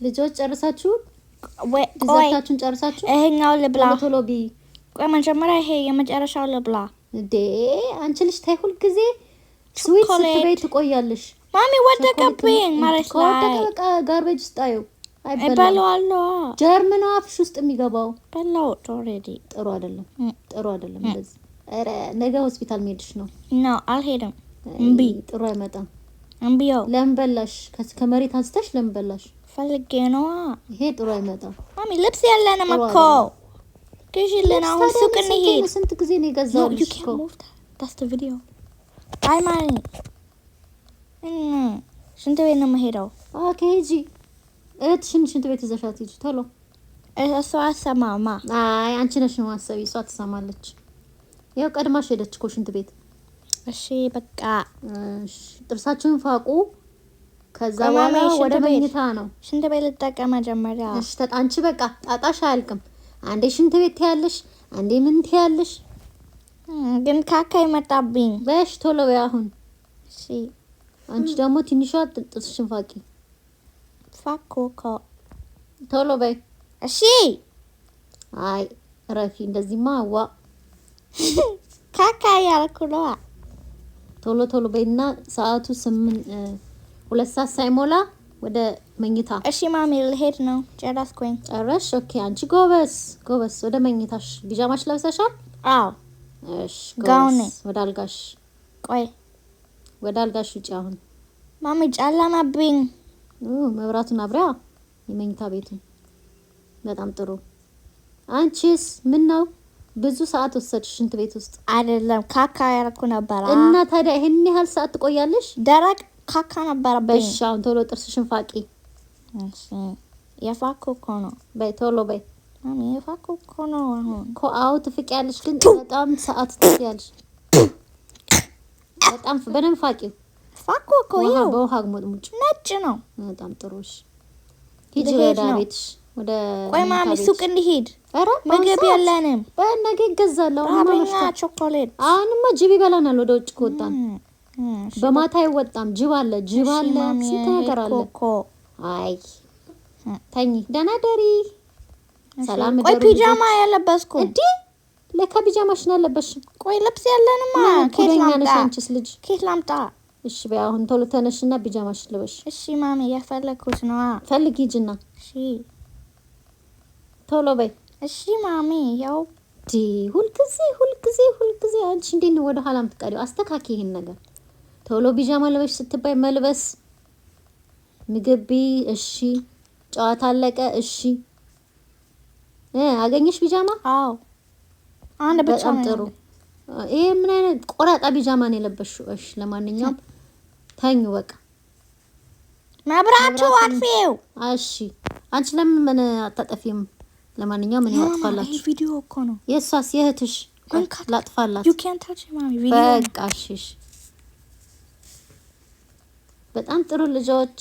ልጆች ጨርሳችሁ? ቆይ። Dessert ኣችሁን ጨርሳችሁ? ይሄኛው ልብላ። ቶሎ ቶሎ ቢ። ቆይ፣ መጀመሪያ ይሄ የመጨረሻው ልብላ። እንዴ አንቺ ልጅ ታይ፣ ሁልጊዜ sweet ቾኮሌት። ስትበይ ትቆያለሽ። ማሚ፣ ወደቀብኝ ማለት ከወደቀ ላይ። በቃ garbage ውስጥ ጣዪው። አይበላም። እበላዋለሁ። Germ ነው አፍሽ ውስጥ የሚገባው። በላሁት already። ጥሩ አይደለም፣ ጥሩ አይደለም እንደዚህ። ኧረ ነገ ሆስፒታል መሄድሽ ነው። No፣ አልሄድም። እምቢ። ጥሩ አይመጣም። እምቢው። ለምን በላሽ? ከመሬት አንስተሽ ለምን በላሽ? ፈልጌ ነዋ። ይሄ ጥሩ አይመጣም። ማሚ፣ ልብስ የለንም ጥሩ እኮ፣ ግዢልን። አሁን ታዲያ ሱቅ እኔ እንሂድ። ስንት ጊዜ ነው No, you የገዛሁልሽ እኮ። can't move that. That's the video. Bye, ማሚ። ሽንት ቤት ነው የምሄደው። Okay፣ ሂጂ። እህትሽን ሽንት ቤት ይዘሻት ሂጂ ቶሎ። እሷ አሰማማ። አይ፣ አንቺ ነሽ ማሰቢ፣ እሷ ትሰማለች። ያው ቀድማሽ ሄደች እኮ ሽንት ቤት። እሺ በቃ። እሺ፣ ጥርሳችሁን ፋቁ። ከዛ ቆይ በኋላ ማሚ፣ ሽንት ወደ ቤት። መኝታ ነው። ሽንት ቤት ልጠቀም መጀመሪያ። እሺ፣ አንቺ በቃ ጣጣሽ አያልቅም። አንዴ ሽንት ቤት ትያለሽ፣ አንዴ ምን ትያለሽ። ግን ካካ ይመጣብኝ። በሽ ቶሎ በይ አሁን። እሺ። አንቺ ደግሞ ትንሿ ጥርስሽን ፋቂ። ፋኩ እኮ። ቶሎ በይ። እሺ። አይ ረፊ፣ እንደዚህማ ዋ። ካካ ያልኩ ነዋ። ቶሎ ቶሎ በይና ሰዓቱ 8 2 ሰዓት ሳይሞላ ወደ መኝታ። እሺ ማሚ፣ ልሄድ ነው። ጨረስኩኝ። ጨረሽ? Okay፣ አንቺ ጎበዝ ጎበዝ። ወደ መኝታሽ። ቢጃማሽ ለብሰሻል? አዎ። እሺ። ጋውኔ። ጎበዝ። ወደ አልጋሽ። ቆይ። ወደ አልጋሽ ውጪ አሁን። ማሚ፣ ጨለመብኝ። መብራቱን አብሪያ የመኝታ ቤቱን። በጣም ጥሩ። አንቺስ ምን ነው ብዙ ሰዓት ወሰድሽ ሽንት ቤት ውስጥ? አይደለም፣ ካካ ያልኩ ነበረ። እና ታዲያ ይሄን ያህል ሰዓት ትቆያለሽ? ደረቅ ካካ ነበረብኝ። በሽ አሁን ቶሎ ጥርስሽን ፋቂ። እሺ፣ የፋኩ እኮ ነው። በይ ቶሎ በይ። ማሚ፣ የፋኩ እኮ ነው አሁን። እኮ አዎ ትፍቂያለሽ፣ ግን በጣም ሰዓት ትፍቂያለሽ። በጣም በደንብ ፋቂው። ፋኩ እኮ። ውሃ ይኸው። በውሃ ሙጭ። ነጭ ነው። በጣም ጥሩ። እሺ ሂጂ። ልሄድ ወደ ነው። ቤትሽ፣ ወደ ቆይ መኝታ ማሚ፣ ቤትሽ። ሱቅ እንሂድ። ኧረ በአሁን ምግብ ሰዓት? የለንም። በነገ ይገዛል። አሁንማ ራበኛ። መሽቷል። ቾኮሌት። አሁንማ ጅብ ይበላናል ወደ ውጭ ከወጣን። እሺ። በማታ አይወጣም። ጅብ አለ፣ ጅብ እሺ አለ፣ ማሚ፣ ስንት ነገር አለ። ሄድኩ እኮ። አይ ተኝ፣ ደህና ደሪ። ሰላም ቆይ። እደሩ። ፒጃማ ያለበስኩ። እንዴ፣ ለካ ቢጃማሽን አለበሽም። ቆይ፣ ልብስ የለንማ። ከየት ጉደኛ ላምጣ? ነሽ አንቺስ ልጅ። ከየት ላምጣ? እሺ በይ አሁን ቶሎ ተነሽና ቢጃማሽን ልበሽ። እሺ ማሚ፣ የፈለኩት ነዋ። ፈልጊ ሂጂና። እሺ። ቶሎ በይ። እሺ ማሚ፣ ያው። ዲ ሁልጊዜ ሁልጊዜ ሁልጊዜ አንቺ እንዴት ነው ወደ ኋላ የምትቀሪው? አስተካኪ ይሄን ነገር። ቶሎ ቢጃማ ልበሽ ስትባይ መልበስ፣ ምግብ ብይ፣ እሺ፣ ጨዋታ አለቀ፣ እሺ። አገኘሽ ቢጃማ? አዎ፣ አንድ ብቻ በጣም ነው ጥሩ። ያለኝ። ይሄ ምን አይነት ቆራጣ ቢጃማ ነው የለበሽው? እሺ ለማንኛውም ተኙ በቃ። መብራቱ አጥፊው። እሺ፣ አንቺ ለምን ምን አታጠፊም? ለማንኛውም እኔ ይሄ አጥፋላችሁ። ቪዲዮ እኮ ነው። የእሷስ የእህትሽ ቆይ መንካት። ላጥፋላት። You can't touch ማሚ፣ ቪዲዮ ነው። በቃ እሺ፣ እሺ። በጣም ጥሩ ልጆች።